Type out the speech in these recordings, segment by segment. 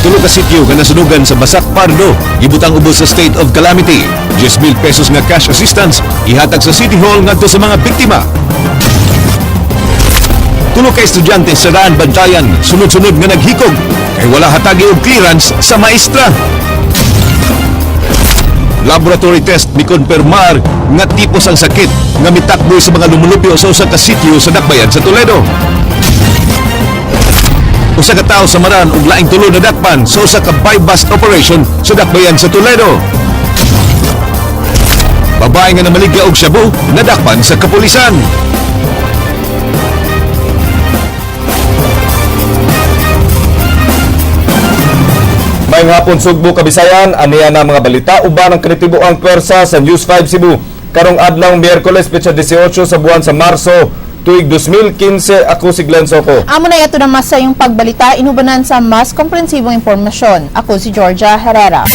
Tulo ka sityo nga nasunugan sa Basak Pardo, gibutang ubos sa state of calamity. 10,000 pesos nga cash assistance ihatag sa City Hall ngadto sa mga biktima. Tulo ka estudyante sa Daan Bantayan, sunod-sunod nga naghikog kay wala hatagi og clearance sa maestra. Laboratory test mikonfirmar nga tipos ang sakit nga mitakboy sa mga lumulupyo sa usa ka sityo sa Dakbayan sa Toledo. Usa ka tawo sa Maran ug laing tulo nadakpan sa usa ka buy-bust operation sa Dakbayan sa Toledo. Babae nga namaligya og shabu nadakpan sa kapulisan. Maayong hapon, Sugbo, Kabisayan, aniya na mga balita uban ang kanitibuang pwersa sa News 5 Cebu. Karong adlaw Miyerkules, petsa 18 sa buwan sa Marso, tuig 2015, ako si Glenn Soco. Amo na ito na mas sa iyong pagbalita, inubanan sa mas komprehensibong impormasyon. Ako si Georgia Herrera.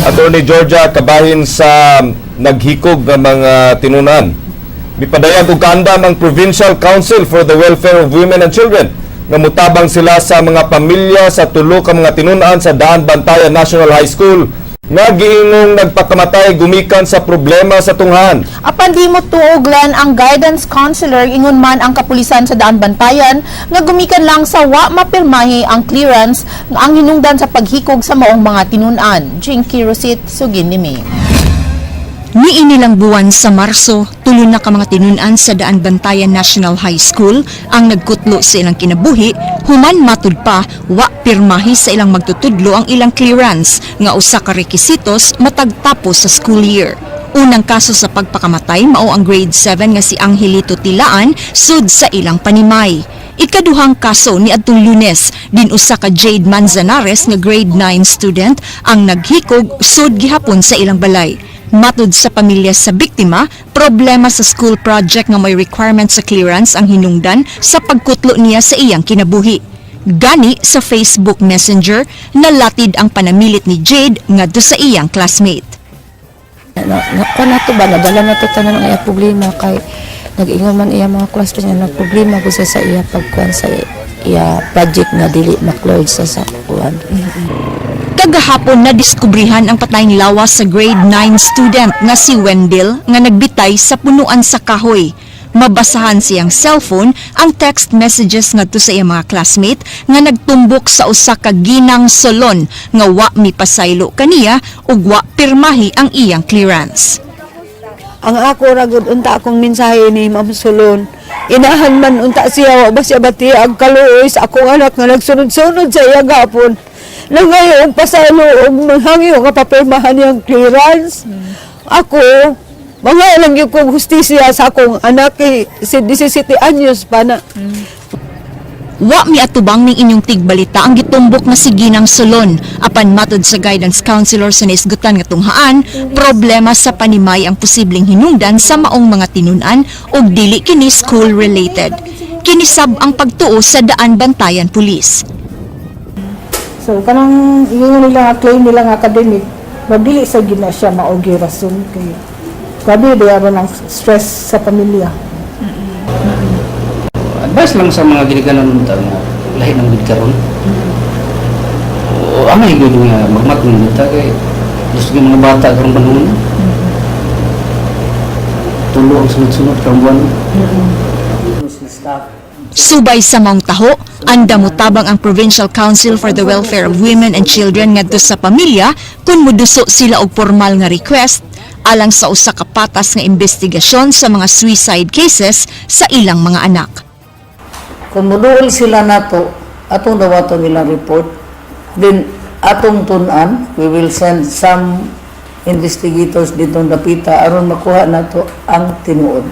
Attorney Georgia, kabahin sa naghikog nga mga tinunan. Mipadayag og kaandam ang Provincial Council for the Welfare of Women and Children nga mutabang sila sa mga pamilya sa tulo ka mga tinunan sa Daan Bantayan National High School nga giingong nagpakamatay gumikan sa problema sa tunghan. Apan di mo tuo, Glenn, ang guidance counselor, ingon man ang kapulisan sa Daan Bantayan nga gumikan lang sa wa mapirmahi ang clearance nga ang hinungdan sa paghikog sa maong mga tinunan. Jinky Rosit, sugin ni May. Niinilang buwan sa Marso, tulo na ka mga tinun-an sa Daan Bantayan National High School ang nagkutlo sa ilang kinabuhi, human matud pa wa pirmahi sa ilang magtutudlo ang ilang clearance nga usa ka rekisitos matag tapos sa school year. Unang kaso sa pagpakamatay mao ang grade 7 nga si Angelito Tilaan sud sa ilang panimay. Ikaduhang kaso ni adtong Lunes, din usa ka Jade Manzanares nga grade 9 student ang naghikog sud gihapon sa ilang balay. Matud sa pamilya sa biktima, problema sa school project nga may requirement sa clearance ang hinungdan sa pagkutlo niya sa iyang kinabuhi. Gani sa Facebook Messenger, nalatid ang panamilit ni Jade ngadto sa iyang classmate. Na, na, kuan na to ba, nadala na to tanan ang iya problema kay nag-ingon man iya mga classmates nga nagproblema ko sa iya pagkuan sa iya project nga dili ma-cleared sa kuan. Kagahapon na diskubrihan ang patayng lawas sa grade 9 student nga si Wendell nga nagbitay sa punuan sa kahoy. Mabasahan siyang cellphone ang text messages ngadto sa iyang mga classmate nga nagtumbok sa usa ka ginang solon nga wa mipasaylo kaniya ug wa pirmahi ang iyang clearance. Ang ako ra gud unta akong mensahe ni Ma'am Solon. Inahan man unta siya, wa ba siya bati ang kaluoy sa akong anak nga nagsunod-sunod sa iya gapon. Nangayo og pasaylo og manghangyo nga papirmahan niyang clearance. Ako, mga lang gyud kong hustisya sa akong anak kay si 17 anyos pa na. Wa miatubang ning inyong tigbalita ang gitumbok nga si Ginang Solon. Apan matod sa guidance counselor sa naisgutan nga tunghaan, problema sa panimay ang posibleng hinungdan sa maong mga tinunan ug dili kini school related. Kinisab ang pagtuo sa Daan Bantayan Police. So kanang ingon nila nga claim nila nga academic, but dili sa gina siya mao gyud rason kay grabe diya ba ng stress sa pamilya. Advice lang sa mga ginikanan ng tao nga lahi ng gud karon. O angay gud nga magmatong gud ta kay gusto yung mga bata karong panahon. Tulo ang sunod-sunod karong buwan. Subay sa maong taho, anda motabang ang Provincial Council for the Welfare of Women and Children ngadto sa pamilya kung muduso sila og formal nga request alang sa usa ka patas nga investigasyon sa mga suicide cases sa ilang mga anak. Kung muduol sila nato, atong dawaton ilang report, then atong tun-an, we will send some investigators dito dapita aron makuha nato ang tinuod.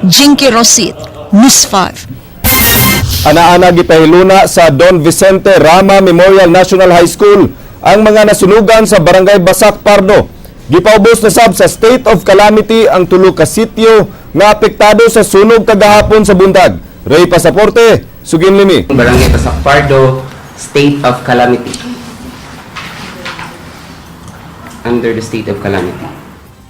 Jinky Rosit, News 5. Ana-ana gipahiluna sa Don Vicente Rama Memorial National High School ang mga nasunugan sa Barangay Basak Pardo. Gipaubos na sab sa state of calamity ang tulo ka sityo nga apektado sa sunog kagahapon sa buntag. Ray Pasaporte, Sugin Limi. Barangay Basak Pardo, state of calamity. Under the state of calamity.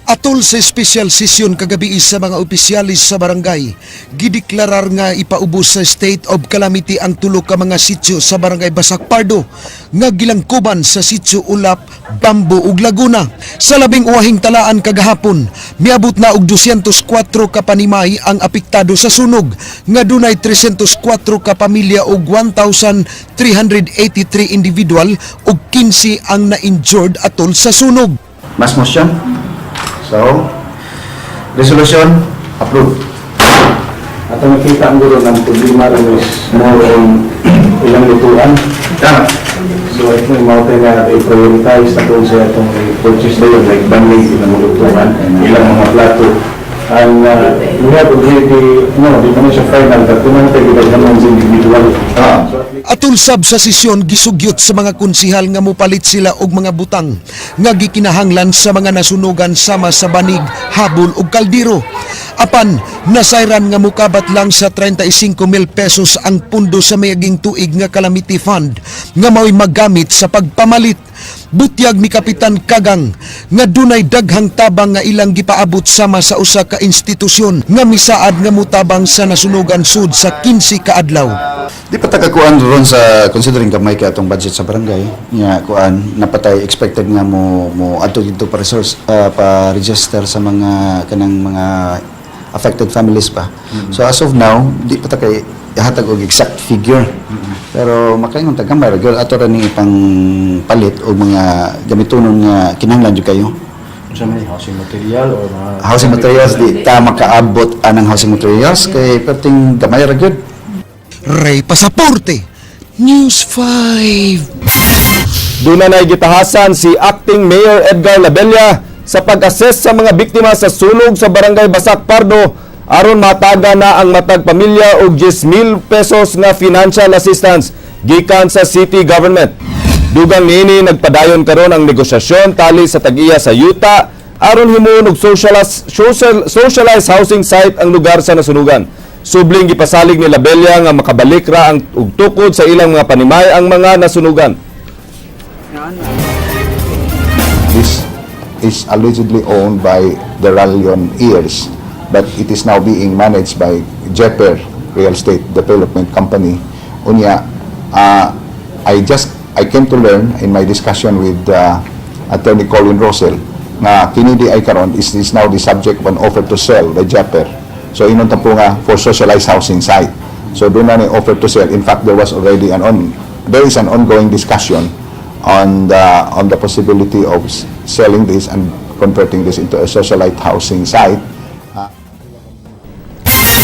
Atol sa special session kagabi sa mga opisyalis sa barangay, gideklarar nga ipaubos sa state of calamity ang tulo ka mga sitio sa Barangay Basak Pardo nga gilangkuban sa Sitio Ulap, Bambo ug Laguna. Sa labing uwahing talaan kagahapon, miabot na og 204 ka panimay ang apektado sa sunog nga dunay 304 ka pamilya ug 1,383 individual ug 15 ang na-injured atol sa sunog. Mass motion. So, resolution approved. At ang nakita ang guro ng problema rin is more on ilang lutuan. Tama. So I think mao tayo nga i-prioritize na doon sa itong i-purchase tayo like banlig, ilang lutuan, ilang mga plato. And we have already, no, di pa na siya final, but kung ano tayo gidaghanon sa individual. So, Atol sab sa sesyon, gisugyot sa mga konsihal nga mopalit sila og mga butang nga gikinahanglan sa mga nasunugan sama sa banig, habol ug kaldero. Apan nasayran nga mukabat lang sa 35 mil pesos ang pundo sa mayaging tuig nga calamity fund nga mao'y magamit sa pagpamalit. Butyag ni Kapitan Kagang nga dunay daghang tabang nga ilang gipaabot sama sa usa ka institusyon nga misaad nga mutabang sa nasunugan sud sa 15 ka adlaw. Di pa ta kakuan ron sa considering gamay kay atong budget sa barangay nya kuan napatay expected nga mo mo adto didto pa resource pa register sa mga kanang mga affected families pa. So as of now, di pa ta kay ihatag og exact figure. Pero makaingon ta gamay ra gyud ato ra ni ipang palit og mga gamitonon nga kinahanglan jud kayo. Sa may housing material or mga Housing materials, di ta makaabot anang housing materials kay perting gamay ra gyud. Ray Pasaporte, News 5. Duna na gitahasan si Acting Mayor Edgar Labella sa pag-assess sa mga biktima sa sunog sa Barangay Basak Pardo aron mataga na ang matag pamilya og 10,000 pesos nga financial assistance gikan sa city government. Dugang niini, nagpadayon karon ang negosasyon tali sa tag-iya sa yuta aron himuon og socialized housing site ang lugar sa nasunugan. Subling gipasalig ni Labella nga makabalik ra ang og tukod sa ilang mga panimay ang mga nasunugan. This is allegedly owned by the Rallion heirs, but it is now being managed by Jeper Real Estate Development Company. Unya, I came to learn in my discussion with Attorney Colin Russell nga kini diay karon is now the subject of an offer to sell by Jeper. So inon po nga for socialized housing site. So doon na ni offer to sell. In fact, there is an ongoing discussion on the possibility of selling this and converting this into a socialite housing site.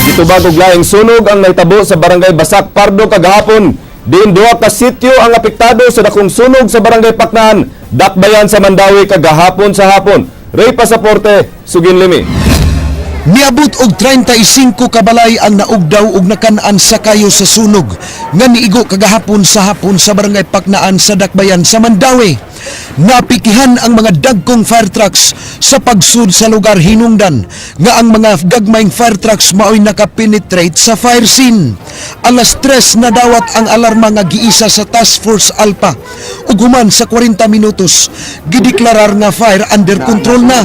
Gitubag og laing sunog ang nahitabo sa Barangay Basak Pardo kagahapon. Diin duha ka sityo ang apektado sa dakong sunog sa Barangay Paknaan, Dakbayan sa Mandaue kagahapon sa hapon. Ray Pasaporte, Sugin Limi. Niabot og 35 ka balay ang naugdaw og nakan-an sa kayo sa sunog nga niigo kagahapon sa hapon sa Barangay Paknaan sa Dakbayan sa Mandaue. Napikihan ang mga dagkong fire trucks sa pagsud sa lugar hinungdan nga ang mga gagmayng fire trucks maoy nakapenetrate sa fire scene. Alas 3 nadawat ang alarma nga giisa sa Task Force Alpha ug human sa 40 minutos gideklarar nga fire under control na.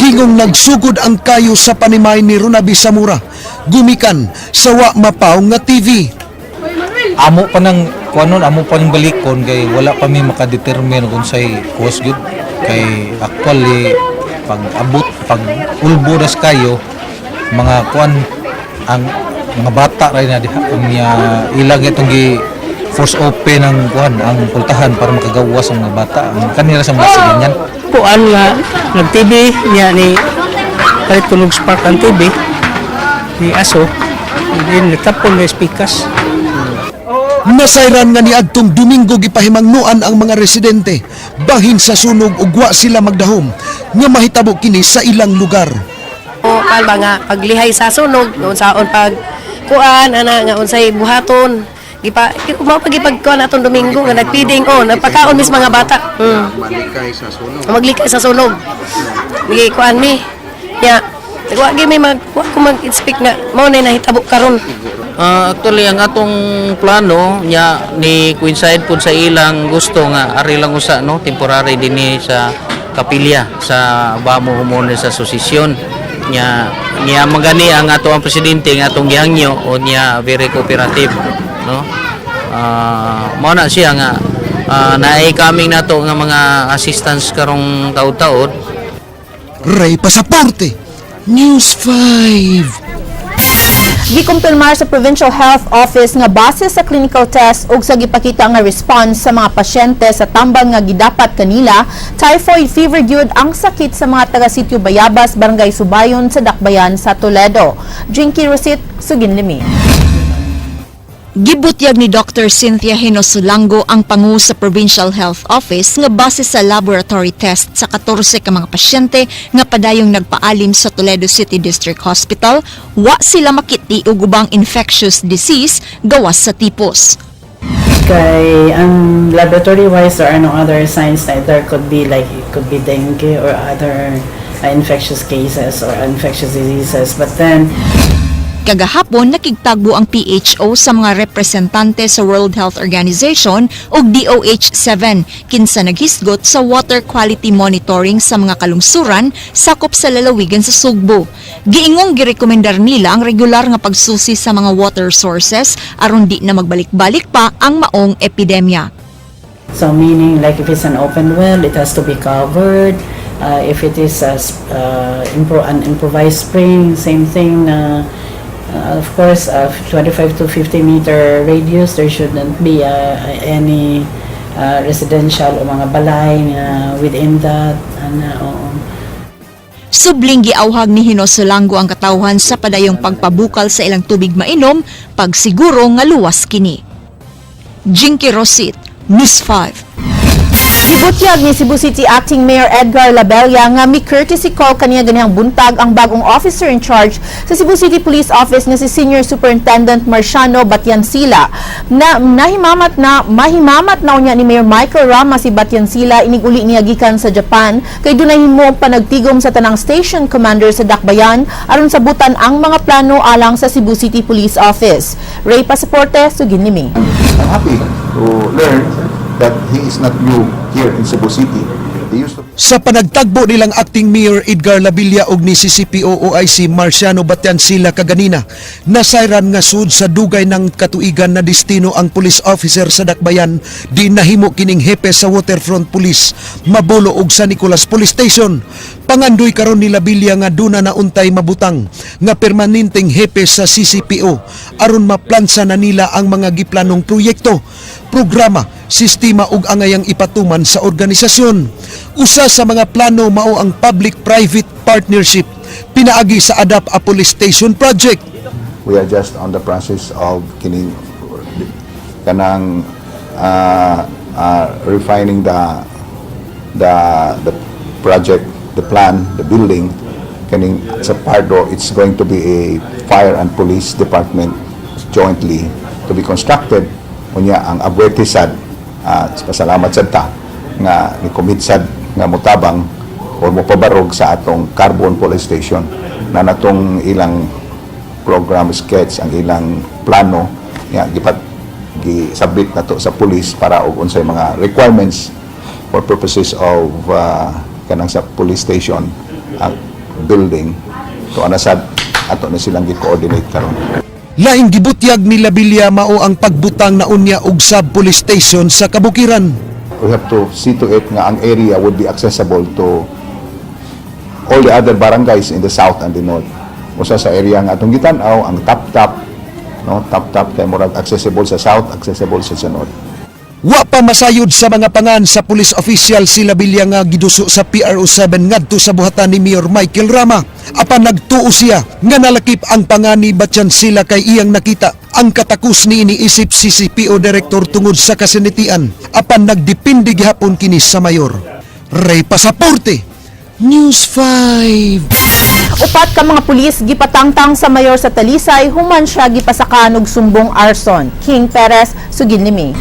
Gingong nagsugod ang kayo sa panimay ni Runabi Samura gumikan sa wa mapaw nga TV. Amo pa nang kuanon, amo pa nang balikon kay wala pa mi makadetermine kung say cause gyud, kay actually pag abot, pag ulbo ras kayo mga kuan, ang mga bata ra na diha ang niya ilang itong gi force open ang kuan, ang pultahan para makagawas ang mga bata, ang kanila sa mga silingan. Kuan nga nag TV niya ni palit tunog spark ang TV ni aso din natapon na speakers. Nasayran nga niadtong Domingo gipahimangnuan ang mga residente bahin sa sunog ug wa sila magdahom nga mahitabo kini sa ilang lugar. O kan ba nga paglihay sa sunog, unsaon pag kuan ana nga unsay buhaton gipa mao pa gipagkuan atong Domingo nga nagpiding oh, nagpakaon mis mga bata. Malikay sa sunog. Maglikay sa sunog. Gi kuan mi. Ya, wa gi may mag wa ko mag-expect nga mao na nahitabo karon. Actually, ang atong plano nya ni coincide pud sa ilang gusto nga ari lang usa, no, temporary dinhi sa kapilya sa Bamo Homeowners Association nya niya magani ang ato ang presidente nga atong gihangyo o niya very cooperative, no. Mao na siya nga naay kaming nato nga mga assistance karong taud-taud. Ray Pasaporte, News 5. Gikumpirmar sa Provincial Health Office nga base sa clinical test ug sa gipakita nga response sa mga pasyente sa tambal nga gidapat kanila, typhoid fever gyud ang sakit sa mga taga Sitio Bayabas, Barangay Subayon sa Dakbayan sa Toledo. Jinky Rosit, Suginlimi. Gibutyag ni Dr. Cynthia Hinosulango ang pangu sa Provincial Health Office nga base sa laboratory test sa 14 ka mga pasyente nga padayong nagpaalim sa Toledo City District Hospital, wa sila makiti og ubang infectious disease gawas sa tipos. Kay ang laboratory wise, there are no other signs that there could be, like, it could be dengue or other infectious cases or infectious diseases. But then Kagahapon, nakigtagbo ang PHO sa mga representante sa World Health Organization ug DOH-7 kinsa naghisgot sa water quality monitoring sa mga kalungsuran sakop sa lalawigan sa Sugbo. Giingong girekomendar nila ang regular nga pagsusi sa mga water sources aron di na magbalik-balik pa ang maong epidemya. So meaning, like, if it's an open well, it has to be covered. If it is an improvised spring, same thing. Of course, 25 to 50 meter radius, there shouldn't be any residential o mga balay na within that. Ana, oo. Subling giawhag ni Hinosolango ang katawhan sa padayong pagpabukal sa ilang tubig mainom pagsiguro nga luwas kini. Jinky Rosit, News 5. Gibutyag ni Cebu City Acting Mayor Edgar Labella nga mi courtesy call kaniya ganihang buntag ang bagong officer in charge sa Cebu City Police Office nga si Senior Superintendent Marciano Batiansila. Na nahimamat na mahimamat na unya ni Mayor Michael Rama si Batiansila inig-uli niya gikan sa Japan kay dunay himo ang panagtigom sa tanang station commander sa Dakbayan aron sabutan ang mga plano alang sa Cebu City Police Office. Ray Pasaporte, Suginlimi. I'm happy to learn that he is not new here in Cebu City. He used to Sa panagtagbo nilang Acting Mayor Edgar Labilla og ni CCPO OIC Marciano Batiansila kaganina, nasayran nga sud sa dugay ng katuigan na destino ang police officer sa Dakbayan, di nahimo kining hepe sa Waterfront Police, Mabolo ug San Nicolas Police Station. Pangandoy karon ni Labilla nga duna na untay mabutang nga permanenteng hepe sa CCPO aron maplansa na nila ang mga giplanong proyekto, programa, sistema ug angayang ipatuman sa organisasyon. Usa sa mga plano mao ang public-private partnership pinaagi sa Adapt a Police Station Project. We are just on the process of kining kanang refining the project, the plan, the building. Kaning sa Pardo, it's going to be a fire and police department jointly to be constructed. Unya ang Abuete sad, pasalamat sad ta nga ni commit sad nga motabang or mopabarog sa atong Carbon Police Station na natong ilang program sketch, ang ilang plano nga gipat gi-submit na to sa police para og unsay mga requirements for purposes of kanang sa police station ang building to ana sad ato na silang gi-coordinate karon. Laing gibutyag ni Labilla mao ang pagbutang na unya og sub police station sa kabukiran. We have to see to it nga ang area would be accessible to all the other barangays in the south and the north. Usa sa area nga atong gitan-aw ang Tap-Tap, no? Tap-Tap kay murag accessible sa south, accessible sa north. Wa pa masayod sa mga pangan sa police official si Labilla nga giduso sa PRO7 ngadto sa buhatan ni Mayor Michael Rama. Apan nagtuo siya nga nalakip ang pangan ni Batiansila kay iyang nakita ang katakos ni iniisip CCPO Director tungod sa kasinatian. Apan nagdepende gihapon kini sa mayor. Ray Pasaporte, News 5. Upat ka mga pulis gipatangtang sa mayor sa Talisay human siya gipasakan og sumbong arson. King Perez, Suginlimi.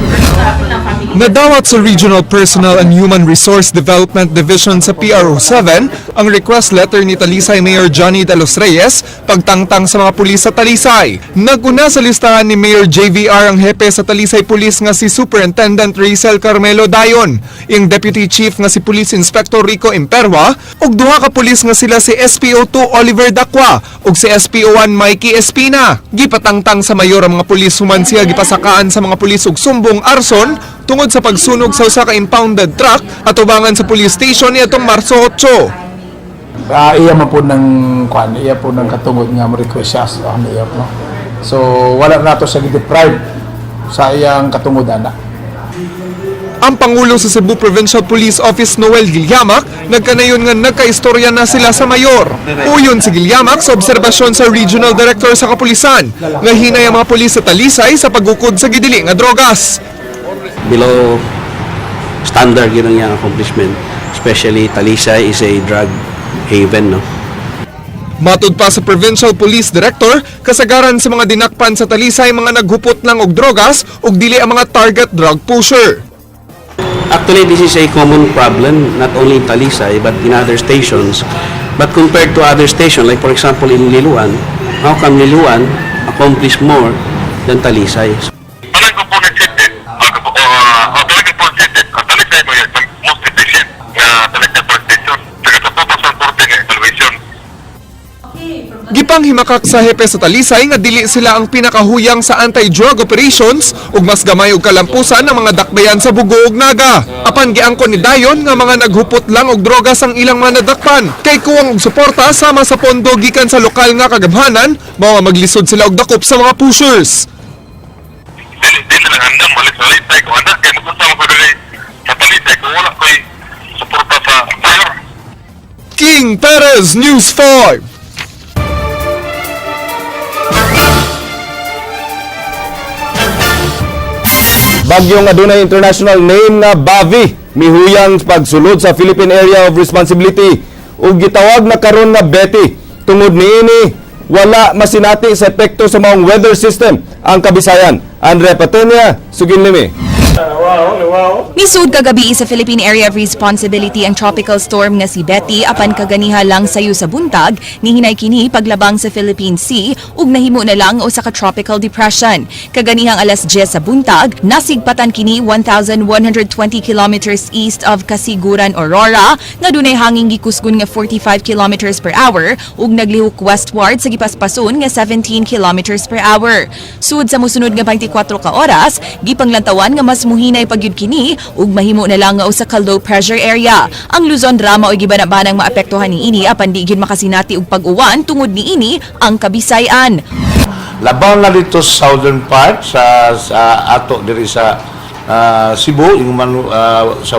Nadawat sa Regional Personnel and Human Resource Development Division sa PRO 7 ang request letter ni Talisay Mayor Johnny De Los Reyes pagtangtang sa mga pulis sa Talisay. Naguna sa listahan ni Mayor JVR ang hepe sa Talisay Police nga si Superintendent Rachel Carmelo Dayon, iyang Deputy Chief nga si Police Inspector Rico Imperwa, ug duha ka pulis nga sila si SPO2 Oliver Dacua ug si SPO1 Mikey Espina. Gipatangtang sa mayor ang mga pulis human siya gipasakaan sa mga pulis og sumbong arson tungod sa pagsunog sa usa ka impounded truck atubangan sa police station niadtong Marso 8. Iya man po ng kwan, iya po ng katungod nga mo request siya sa mayor, no. So wala nato sa deprive sa iyang katungod ana. Ang Pangulo sa Cebu Provincial Police Office, Noel Gilyamak, nagkanayon nga nagkaistorya na sila sa mayor. Uyon si Gilyamak sa obserbasyon sa Regional Director sa Kapulisan nga hinay ang mga pulis sa Talisay sa pagukod sa gidili nga drogas. Below standard yun ang iyang accomplishment. Especially Talisay is a drug haven, no? Matud pa sa Provincial Police Director, kasagaran sa mga dinakpan sa Talisay mga naghupot lang og drogas ug dili ang mga target drug pusher. Actually, this is a common problem not only in Talisay but in other stations. But compared to other stations, like for example in Liloan, how come Liloan accomplish more than Talisay? Gipanghimakak sa hepe sa Talisay nga dili sila ang pinakahuyang sa anti-drug operations ug mas gamay og kalampusan ang mga dakbayan sa Bogo ug Naga. Apan giangkon ni Dayon nga mga naghupot lang og drogas ang ilang mga nadakpan kay kuwang og suporta sama sa pondo gikan sa lokal nga kagamhanan, mao nga maglisod sila og dakop sa mga pushers. Dili lang andam balik sa Talisay ko anak kay magunsa ko dili sa Talisay kung wala ko'y suporta sa mayor. King Perez, News 5. Bagyo nga dunay international name nga Bavi mihuyang pagsulod sa Philippine Area of Responsibility ug gitawag na karon nga Betty tungod niini wala masinati sa epekto sa maong weather system ang Kabisayan. Andrea Patenia, Suginlimi. Nisud kagabi sa Philippine Area of Responsibility ang tropical storm nga si Betty, apan kaganiha lang sayo sa buntag nihinay kini paglabang sa Philippine Sea ug nahimo na lang usa ka tropical depression. Kaganihang alas 10 sa buntag, nasigpatan kini 1,120 kilometers east of Casiguran, Aurora, nga dunay hangin gikusgon nga 45 kilometers per hour ug naglihok westward sa gipaspason nga 17 kilometers per hour. Sud sa mosunod nga 24 ka oras, gipanglantawan nga mas muhinay pa gyud kini ug mahimo na lang nga usa ka low pressure area. Ang Luzon ra mao'y gibanabanang maapektuhan niini, apan di gyud makasinati og pag-uwan tungod niini ang Kabisayan. Labaw na dito sa southern part sa ato diri sa Cebu, yung man, sa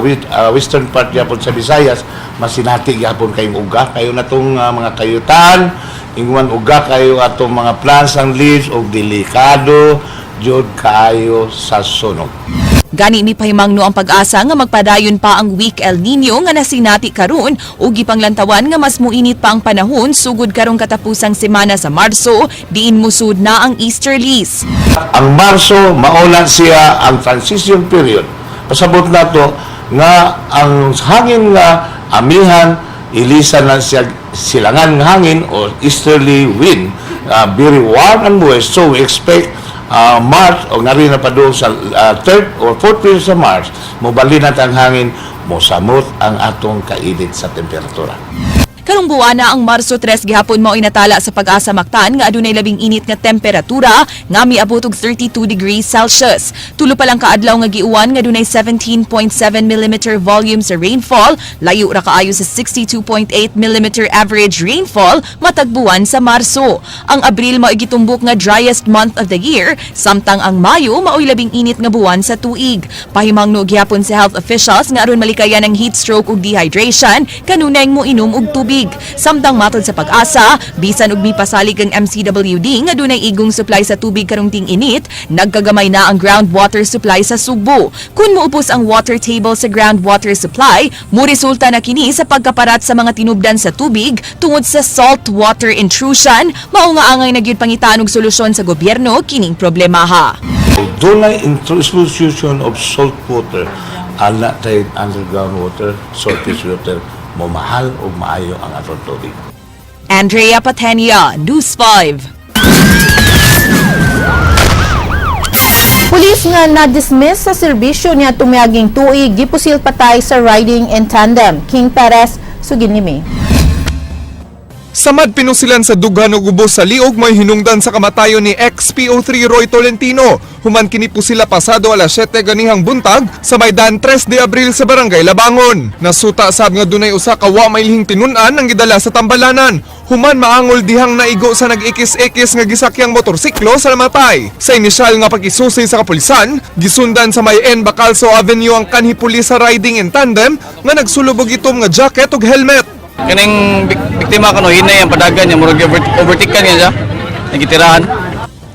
western part gyapon sa Visayas, masinati gyapon kayong uga kayo na tong mga kayutan, ingon uga kayo atong mga plants and leaves og delikado jud kaayo sa sunog. Gani mipahimangno ang Pag-asa nga magpadayon pa ang weak El Nino nga nasinati karon ug gipanglantawan nga mas muinit pa ang panahon sugod karong katapusang semana sa Marso, diin musud na ang easterlies. Ang Marso, maulan siya ang transition period. Pasabot nato nga ang hangin nga amihan, ilisan na siya silangan nga hangin o easterly wind, very warm and moist. So we expect March o nga rin na pa doon sa third or fourth period sa March, mobali na ang hangin, mosamot ang atong kainit sa temperatura. Karong buwana, ang Marso 3 gihapon mao'y natala sa Pag-asa Mactan nga adunay labing init nga temperatura nga miabot og 32 degrees Celsius. Tulo pa lang kaadlaw nga giuwan nga dunay 17.7 mm volume sa rainfall, layo ra kaayo sa 62.8 mm average rainfall matag buwan sa Marso. Ang Abril mao'y gitumbok nga driest month of the year, samtang ang Mayo mao'y labing init nga buwan sa tuig. Pahimangno gihapon sa health officials nga aron malikayan ang heat stroke ug dehydration, kanunay mo inom og tubig. Samtang matod sa Pag-asa, bisan og mipasalig ang MCWD nga dunay igong supply sa tubig karong ting-init, nagkagamay na ang groundwater supply sa Sugbo. Kung muupos ang water table sa groundwater supply, muresulta na kini sa pagkaparat sa mga tinubdan sa tubig tungod sa salt water intrusion, mao nga angay na gyud pangitaan og solusyon sa gobyerno kining problemaha. Dunay introduction of salt water, ana tay underground water, surface water, mo mahal o maayo ang atong tubig. Andrea Patenia, News 5. Pulis nga na-dismiss sa serbisyo niya tumiaging tuig gipusil patay sa riding in tandem. King Perez, sugin ni May. Samad pinusilan sa dughan og ubos sa liog may hinungdan sa kamatayon ni ex-PO3 Roy Tolentino. Human kini sila pasado alas 7 ganihang buntag sa Maydan 3 de Abril sa Barangay Labangon. Nasuta sab nga dunay usa ka wa mailhing tinun-an ang gidala sa tambalanan. Human maangol dihang naigo sa nag-ikis-ikis nga gisakyang motorsiklo sa namatay. Sa inisyal nga pagkisusi sa kapulisan, gisundan sa may N. Bacalso Avenue ang kanhi pulis sa riding in tandem nga nagsulubog itom nga jacket ug helmet. Kaning biktima kano hinay ang padagan niya, murag overtake niya siya. Nagitirahan.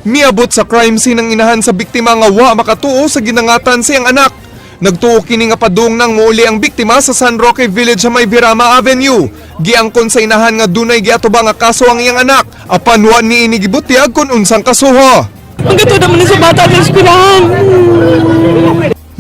Miabot sa crime scene ang inahan sa biktima nga wa makatuo sa ginangatan siyang anak. Nagtuo kini nga padung nang muuli ang biktima sa San Roque Village sa may Virama Avenue. Giangkon sa inahan nga dunay giatuba nga kaso ang iyang anak apan wa ni ini gibutyag kon unsang kasuho. Ang gatuda man sa bata sa eskwelahan.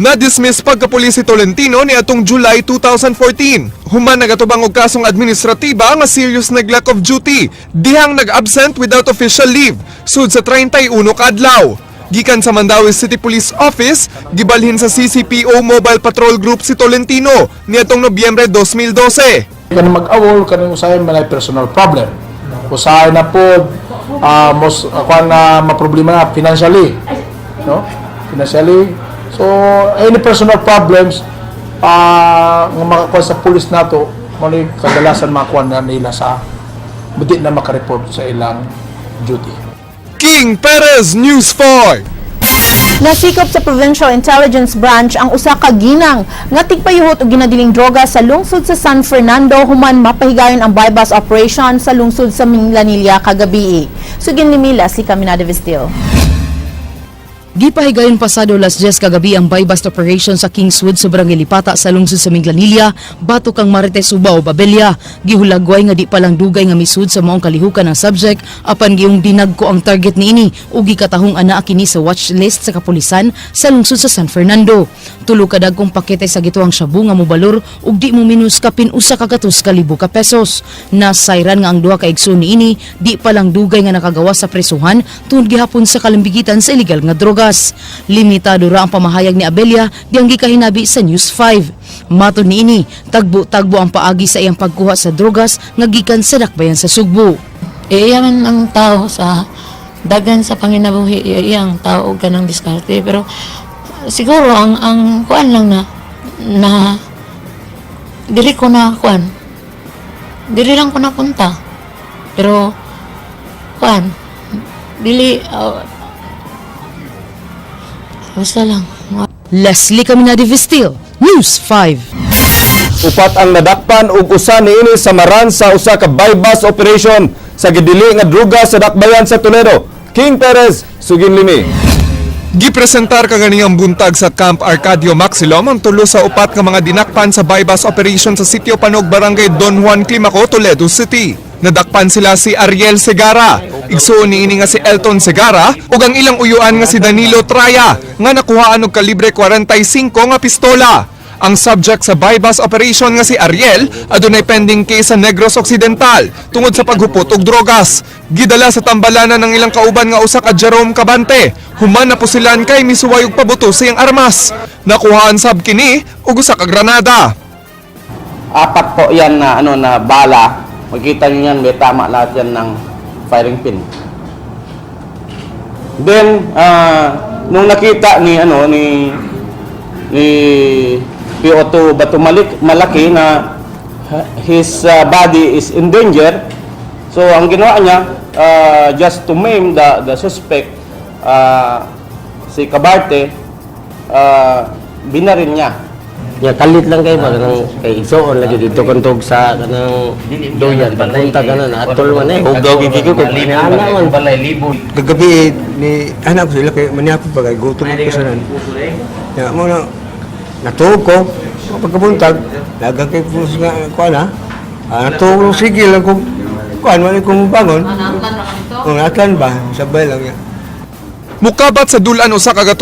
Na-dismiss pagkapulis si Tolentino ni atong July 2014. Human nagatubang og kasong administratiba nga serious neglect of duty, dihang nag-absent without official leave, sud sa 31 kaadlaw. Gikan sa Mandaue City Police Office, gibalhin sa CCPO Mobile Patrol Group si Tolentino niadtong Nobyembre 2012. Kanang mag-awol, kanang usahay man ay personal problem. Usahay na po, mos, kuan na maproblema na financially. No? Financially. So, any personal problems nga makakuha sa pulis nato, mo ni kadalasan makuha na nila sa di na makareport sa ilang duty. King Perez, News 5. Nasikop sa Provincial Intelligence Branch ang usa ka ginang nga tigpayuhot og ginadiling droga sa lungsod sa San Fernando human mapahigayon ang buy-bust operation sa lungsod sa Minglanilla kagabi. Sugin ni Mila si Caminada Vestil. Gipahigayon pasado las 10 kagabi ang buy-bust operation sa Kingswood sa Barangay Lipata sa lungsod sa Minglanilla, batok kang Marites Ubao, Babelya. Gihulagway nga di pa lang dugay nga misud sa maong kalihukan ng subject apan giyong dinagko ang target niini ug gikatahong anaa kini sa watch list sa kapulisan sa lungsod sa San Fernando. Tulo ka dagkong pakete sa gituang shabu nga mobalor ug di mo minus kapin 100,000 ka pesos. Nasayran nga ang duha ka igsoon niini di pa lang dugay nga nakagawa sa presuhan tungod gihapon sa kalambigitan sa illegal nga drogas. Limitado ra ang pamahayag ni Abelia diyang gikahinabi sa News 5. Matod niini, tagbo-tagbo ang paagi sa iyang pagkuha sa drogas nga gikan sa dakbayan sa Sugbo. Eh, iya man ang tao sa dagan sa panginabuhi, iya iyang tao og kanang diskarte, pero siguro ang kuan lang na na diri ko na kuan, diri lang ko napunta, pero kuan dili, basta lang. Leslie Caminade Vestil, News 5. Upat ang nadakpan ug usa niini samaran sa usa ka buy-bust operation sa gidili nga druga sa dakbayan sa Toledo. King Perez, sugin limi. Gipresentar kaganiyang buntag sa Camp Arcadio Maxilom ang tulo sa upat nga mga dinakpan sa buy-bust operation sa Sitio Panog, Barangay Don Juan Climaco, Toledo City. Nadakpan sila si Ariel Segara, igsuon niini nga si Elton Segara ug ang ilang uyuan nga si Danilo Traya nga nakuhaan og kalibre 45 nga pistola. Ang subject sa buy-bust operation nga si Ariel adunay pending case sa Negros Occidental tungod sa paghupot og drogas. Gidala sa tambalanan ng ilang kauban nga usa ka Jerome Cabante. Human na pusilan kay misuway og pabuto sa iyang armas. Nakuhaan sab kini og usa ka granada. Apat po yan na ano na bala. Makita niyo yan, may tama lahat yan ng firing pin. Then nung nakita ni ano ni ni PO2 Bato Malik, Malaki na his body is in danger. So ang ginawa niya, just to maim the suspect, si Cabarte, binaril niya. Ya kalit lang kay ba kanang kay igsuon lagi dito kantog sa kanang duyan pagpunta kanan atol man eh hugaw gid ko kay ana man. Balay libo. Kagabi ni anak ko sila kay maniapod pa kay gutom ko sa nan. Ya mo na natuog ko pagkabuntag daghang kay puso nga kuan ha. Natuog ko sige lang ko kuan wala ko bangon. Kung atlan ba sabay lang ya. Mukabat sa dul-an 100,000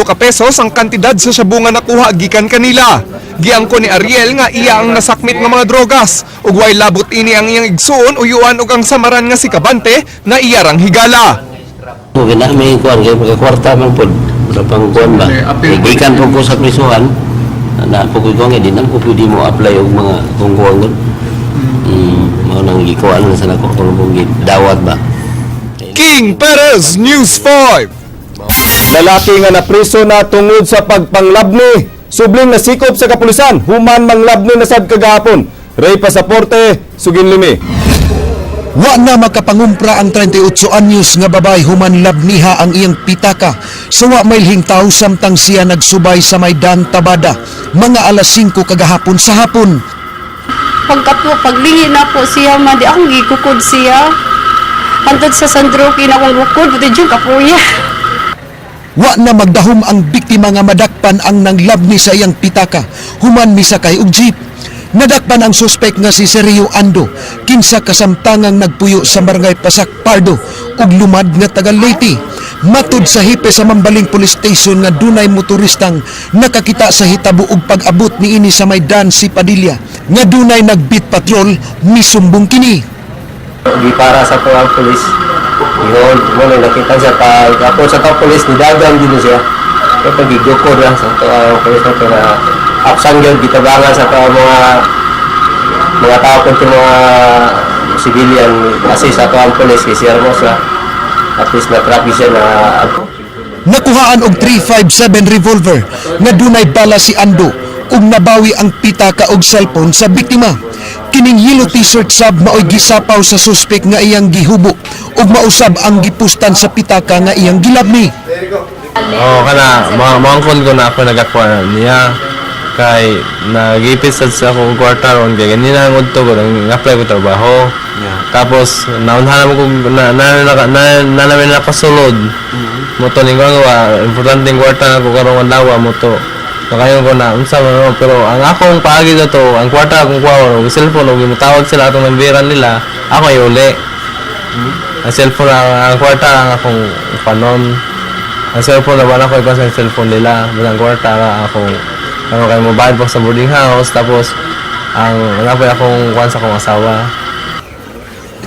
ka pesos ang kantidad sa shabu nga nakuha gikan kanila. Giangko ni Ariel nga iya ang nasakmit nga mga drogas ug way labot ini ang iyang igsuon, uyuan ug ang samaran nga si Kabante nga iyarang higala. Kung na may kuan kay pagka kwarta man pod, wala pang kuan ba. Gikan po ko sa prisuhan na po ko kuan di na ko pwede mo apply og mga kung kuan gud. Mao nang gikuan lang sa nako kung kung dawat ba. King Perez, News 5. Lalaki nga napriso na tungod sa pagpanglabni, subling nasikop sa kapulisan human manglabni na sad kagahapon. Ray Pasaporte, sugin limi. Wa na makapangumpra ang 38 anyos nga babae human labniha ang iyang pitaka sa wa mailhing tao samtang siya nagsubay sa Maydan Tabada mga alas 5 kagahapon sa hapon. Pagka po, paglingi na po siya, man, di akong gikukod siya. Hantod sa San Roque na akong bukod, buti dyan kapuya. Wa na magdahom ang biktima nga madakpan ang nanglabni sa iyang pitaka human misakay og jeep. Nadakpan ang suspek nga si Sergio Ando kinsa kasamtangang nagpuyo sa Barangay Pasak Pardo ug lumad nga taga Leyte. Matud sa hepe sa Mambaling Police Station nga dunay motoristang nakakita sa hitabo ug pag-abot niini sa Maydan si Padilla nga dunay nag-beat patrol misumbong kini. Gipara sa to ang pulis. Yun, mo na nakita siya pag ako sa to pulis nidagan din siya. Kaya pag gigukod lang sa to ang pulis na to na absan gyud gitabangan sa to ang mga tao kun mga civilian kasi sa to ang pulis kay siya mo sa at least na traffic siya na. Nakuhaan og 357 revolver nga dunay bala si Ando ug nabawi ang pitaka og cellphone sa biktima. Kining yellow t-shirt sab maoy gisapaw sa suspek nga iyang gihubo ug mausab ang gipustan sa pitaka nga iyang gilabni. Oo, kana mga angkon ko na ako nagakuha niya kay nagipit sa akong kwarta ron kay ganina ang udto ko nang apply ko trabaho. Tapos naunhan mo ko na na na na, na, na, nakasulod. Mo to ning wa importante ang kwarta na ko karong adlaw mo to. Nakayon ko na unsa man no, pero ang akong paagi na to, ang kwarta akong kuha og cellphone og mutawag sila atong nambiran nila, ako iuli. Ang cellphone ang kwarta ang akong panon. Ang cellphone na wala ko iba sa cellphone nila. Ang kwarta ra akong ano kay mo bayad pa sa boarding house, tapos ang wala pa akong kuan sa akong asawa.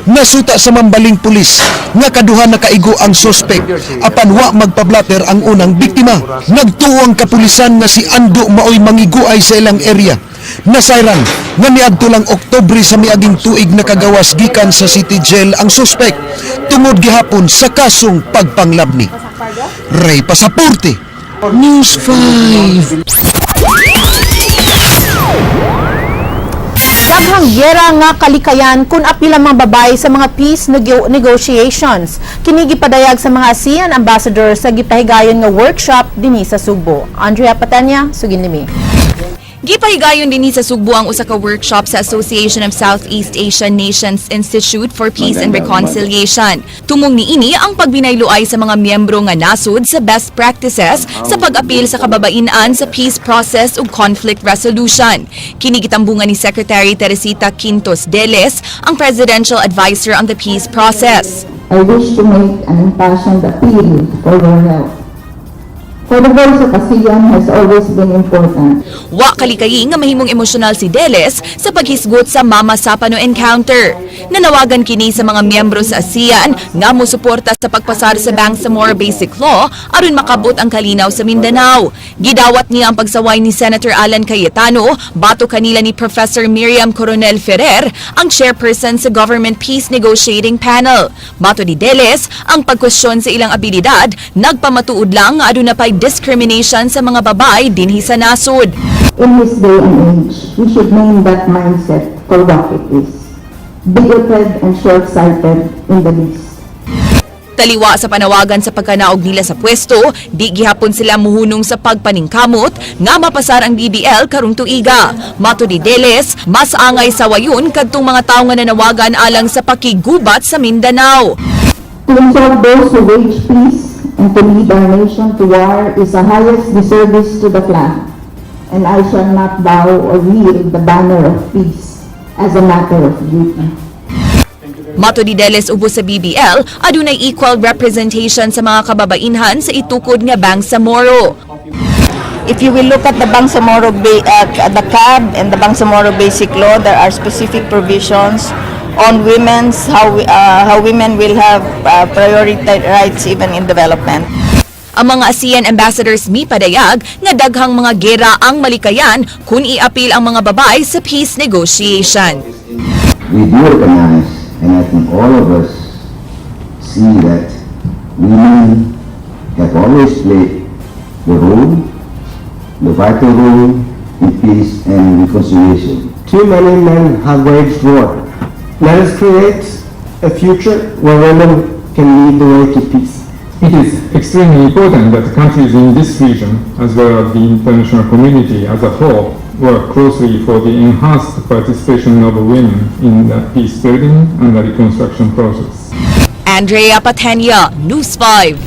Nasuta sa Mambaling Pulis nga kaduha nakaigo ang suspek apan wa magpablater ang unang biktima. Nagtuo ang kapulisan nga si Ando maoy mangiguay sa ilang area. Nasayran nga niadto lang Oktubre sa miaging tuig nakagawas gikan sa City Jail ang suspek tungod gihapon sa kasong pagpanglabni. Ray Pasaporte, News 5. Daghang giyera nga kalikayan kung apil ang mga babae sa mga peace negotiations. Kini gipadayag sa mga ASEAN ambassador sa gipahigayon nga workshop dinhi sa Sugbo. Andrea Patanya, sugin limi. Gipahigayon dinhi sa Sugbo ang usa ka workshop sa Association of Southeast Asian Nations Institute for Peace and Reconciliation. Tumong niini ang pagbinayluay sa mga miyembro nga nasod sa best practices sa pag-apil sa kababainan sa peace process ug conflict resolution. Kini gitambungan ni Secretary Teresita Quintos Deles, ang Presidential Advisor on the Peace Process. I wish to make an impassioned appeal for your help. For the voice of ASEAN has always been important. Wa kalikayi nga mahimong emosyonal si Deles sa paghisgot sa Mama Sapano encounter. Nanawagan kini sa mga miyembro sa ASEAN nga mosuporta sa pagpasar sa Bangsamoro Basic Law aron makabot ang kalinaw sa Mindanao. Gidawat niya ang pagsaway ni Senator Alan Cayetano batok kanila ni Professor Miriam Coronel Ferrer, ang chairperson sa Government Peace Negotiating Panel. Mato ni Deles, ang pagkwestiyon sa ilang abilidad nagpamatuod lang nga aduna pay discrimination sa mga babae dinhi sa nasod. In this day and age, we should name that mindset for what it is. Bigoted and short-sighted in the least. Taliwa sa panawagan sa pagkanaog nila sa pwesto, di gihapon sila muhunong sa pagpaningkamot nga mapasar ang BBL karong tuiga. Mato ni Deles, mas angay sa wayon kadtong mga tawo nga nanawagan alang sa pakigubat sa Mindanao. To insult those who wage peace and to lead our nation to war is the highest disservice to the flag, and I shall not bow or yield the banner of peace as a matter of duty. Mato ni Deles, ubos sa BBL, adunay equal representation sa mga kababainhan sa itukod nga Bangsamoro. If you will look at the Bangsamoro, the CAB and the Bangsamoro Basic Law, there are specific provisions on women's how women will have priority rights even in development. Ang mga ASEAN ambassadors mipadayag nga daghang mga gera ang malikayan kung iapil ang mga babae sa peace negotiation. We do recognize, and I think all of us see that women have always played the role, the vital role in peace and reconciliation. Too many men have waged war. Let us create a future where women can lead the way to peace. It is extremely important that countries in this region, as well as the international community as a whole, work closely for the enhanced participation of women in the peace building and the reconstruction process. Andrea Patenia, News 5.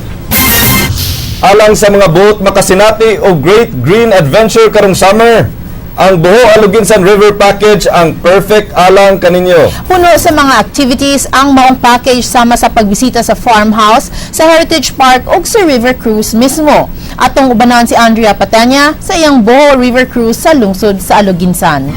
Alang sa mga buot makasinati og Great Green Adventure karong summer, ang Boho Aloguinsan River Package ang perfect alang kaninyo. Puno sa mga activities ang maong package sama sa pagbisita sa farmhouse, sa Heritage Park ug sa River Cruise mismo. Atong ubanan si Andrea Patanya sa iyang Boho River Cruise sa lungsod sa Aloguinsan.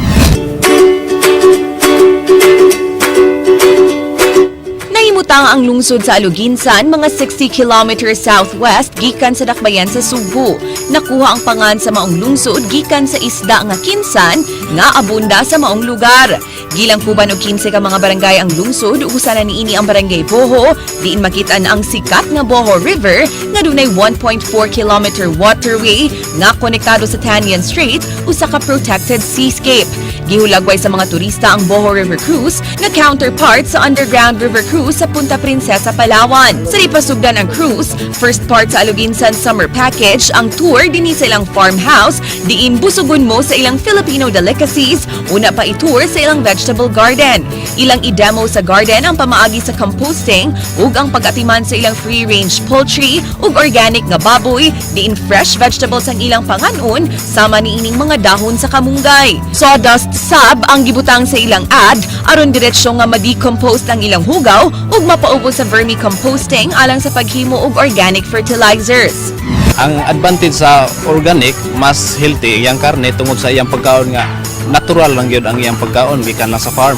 Nahimutang ang lungsod sa Aloguinsan, mga 60 kilometers southwest gikan sa dakbayan sa Sugbo. Nakuha ang pangan sa maong lungsod gikan sa isda nga kinsan nga abunda sa maong lugar. Gilangkuban og 15 ka mga barangay ang lungsod, usa na niini ang Barangay Boho, diin makit-an ang sikat nga Boho River nga dunay 1.4 kilometer waterway nga konektado sa Tanion Strait, usa ka protected seascape. Gihulagway sa mga turista ang Boho River Cruise nga counterpart sa Underground River Cruise sa Punta Princesa, Palawan. Sa di pasugdan ang cruise, first part sa Aloguinsan Summer Package, ang tour dinhi sa ilang farmhouse, diin busugon mo sa ilang Filipino delicacies, una pa i-tour sa ilang vegetable garden. Ilang i-demo sa garden ang pamaagi sa composting ug ang pag-atiman sa ilang free-range poultry ug organic nga baboy, diin fresh vegetables ang ilang panganon sama niining mga dahon sa kamunggay. Sawdust sab ang gibutang sa ilang ad aron diretsyo nga ma-decompose ang ilang hugaw ug mapaubos sa vermicomposting alang sa paghimo og organic fertilizers. Ang advantage sa organic, mas healthy iyang karne tungod sa iyang pagkaon nga natural lang gyud ang iyang pagkaon gikan lang sa farm.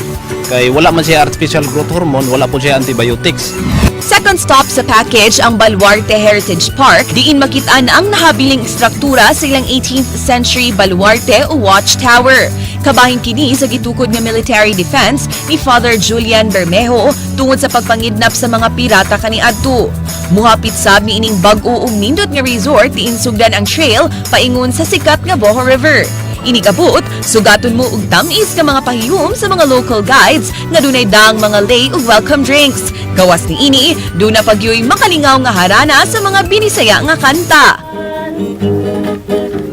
Kay wala man siya artificial growth hormone, wala po siya antibiotics. Second stop sa package ang Baluarte Heritage Park, diin makitaan ang nahabiling istruktura sa ilang 18th century baluarte o watchtower. Kabahin kini sa gitukod nga military defense ni Father Julian Bermejo tungod sa pagpangidnap sa mga pirata kaniadto. Muhapit sab niining bag-o ug nindot nga resort diin sugdan ang trail paingon sa sikat nga Boho River. Inigabot, sugaton mo og tamis nga mga pahiyom sa mga local guides nga dunay daang mga lei ug welcome drinks. Gawas niini, duna pa gyoy makalingaw nga harana sa mga Binisaya nga kanta.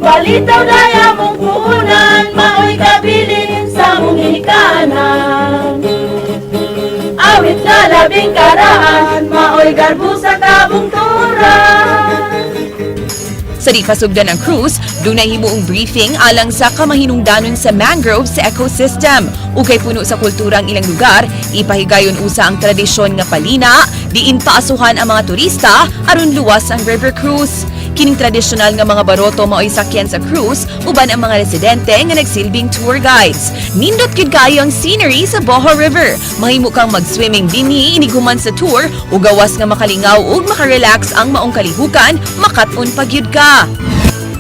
Palitaw na mong puhunan, mao'y kabilin sa mong hikanan. Awit na labing karaan, mao'y garbo sa kabungturan. Sa di pasugdan ang cruise, dunay himuong briefing alang sa kamahinungdanon sa mangroves sa ecosystem. Ukay puno sa kultura ang ilang lugar, ipahigayon usa ang tradisyon nga palina, diin paasuhan ang mga turista aron luwas ang river cruise. Kining tradisyonal nga mga baroto mao'y sakyan sa cruise uban ang mga residente nga nagsilbing tour guides. Nindot gyud kaayo ang scenery sa Boho River. Mahimo kang mag-swimming dinhi inighuman sa tour ug gawas nga makalingaw ug makarelax ang maong kalihukan, makat-on pa gyud ka.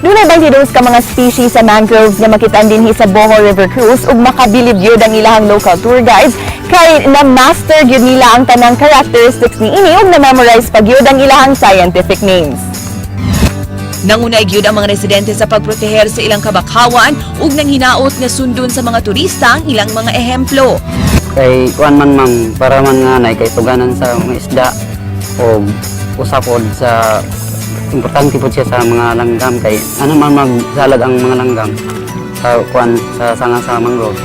Dunay 22 ka mga species sa mangroves nga makitaan dinhi sa Boho River Cruise ug makabilib gyud ang ilahang local tour guides kay na-master gyud nila ang tanang characteristics niini ug na-memorize pa gyud ang ilahang scientific names. Nangunay gyud ang mga residente sa pagproteher sa ilang kabakawan ug nanghinaot nga sundon sa mga turista ang ilang mga ehemplo. Kay kuan man, ma'am, para man nga nay kay tuganan sa mga isda o usa pod sa importante pod siya sa mga langgam kay ano man magsalag ang mga langgam sa kuan sa sanga sa mangrove.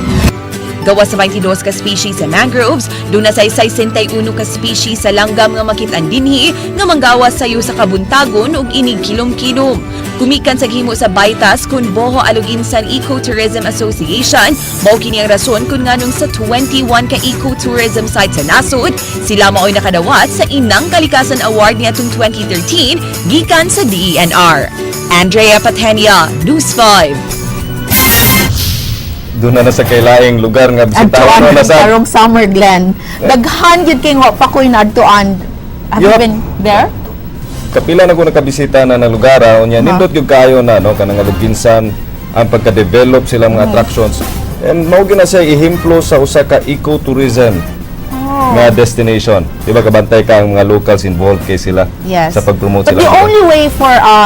Gawas sa 22 ka species sa mangroves, duna sa 61 ka species sa langgam nga makit-an dinhi nga manggawas sayo sa kabuntagon ug inig kilom-kilom. Gumikan sa gihimo sa Baytas kun Boho Aloguinsan Ecotourism Association, mao kini ang rason kung nganong sa 21 ka ecotourism sites sa nasod, sila mao'y nakadawat sa Inang Kalikasan Award niadtong 2013 gikan sa DENR. Andrea Patenia, News 5. Doon na sa kailaing lugar nga bisitahan Adtuan no, nasa karong summer, Glenn. Daghan gyud kay wa pa ko'y naadtuan. Have you been there? Kapila na ko nakabisita na ng lugar ah, unya nindot gyud kaayo na, no, kanang Aloguinsan, ang pagka-develop sila mga attractions, and mao gyud na siya ehemplo sa usa ka ecotourism nga destination, di ba? Kabantay ka ang mga locals, involved kay sila sa pag-promote But sila. the only way for a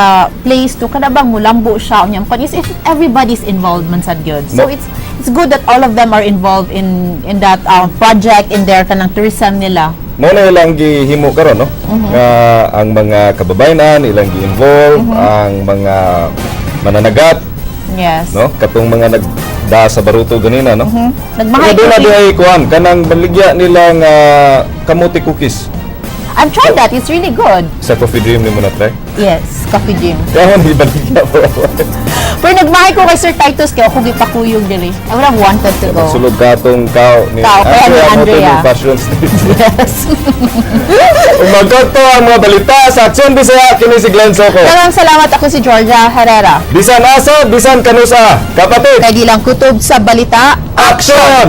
place to kada bang mulambo siya unya kon is if everybody's involved man sad gyud. So No. it's good that all of them are involved in that project, in their kanang tourism nila. Mao na ilang gihimo karon, no, nga ang mga kababayenan ilang gi-involve, ang mga mananagat, no, katong mga nagda sa baruto ganina, no. Nagmahay Pero doon na ko di ay kuan kanang baligya nilang kamote cookies. I've tried that. It's really good. Sa Coffee Dream nimo na try? Yes, Coffee Dream. Kaya man ibaligya for a while. Pero nagmahay ko kay Sir Titus kay ako gipakuyog diri. I would have wanted to go. Sulod ka atong kao ni Kao, kaya ni Andrea mo Andrea. yung fashion street. Yes. Ug magkadto ang mga balita sa Aksyon Bisaya, kini si Glenn Soco. Daghang salamat, ako si Georgia Herrera. Bisan asa, bisan kanusa, kapatid. Kay di lang kutob sa balita. Action!